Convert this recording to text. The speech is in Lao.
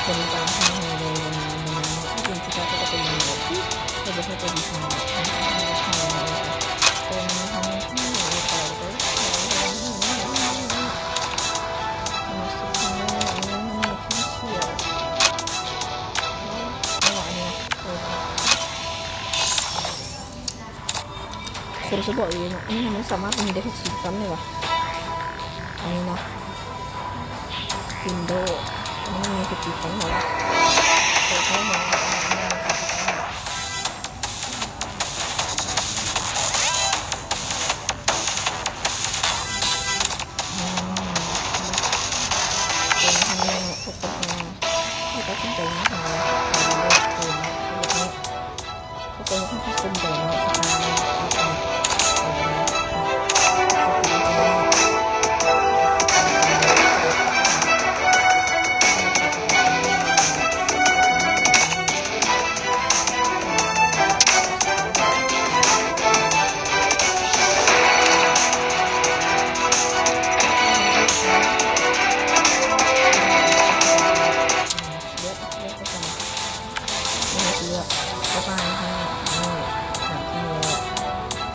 ເປັນການທຳໃຫ້ເລີຍ ເປັນທີ່ເຂົາເຈົ້າກໍເປັນຢ່າງນັ້ນ ເຂົາບໍ່ເຂົ້າໃຈດີຊັ້ນເນາະ ເປັນເຮົາທີ່ເຮັດໄປ ຄົນສະບອກອີກເນາະ ອັນນີ້ນະ ມັນສາມາດມີໄດ້ແຄ່ສີ່ຊັ້ນເລີຍຫວາ ອັນນີ້ນະ ວິນໂດ ອັນນີ້ມີແຄ່ສີ່ຊັ້ນເທົ່ານັ້ນ ໂອເຄ ອືມ ເປັນທຳແນວ ທຸກຄົນເອົາ ໃຫ້ຕັດສິນໃຈເນາະ ເຮົາເລືອກເກມເນາະ ເລືອກເນາະ ທຸກຄົນກໍໃຫ້ສົນໃຈເນາະ ສະຕາເນາະ ເອົາເນາະ ເອົາເນາະ.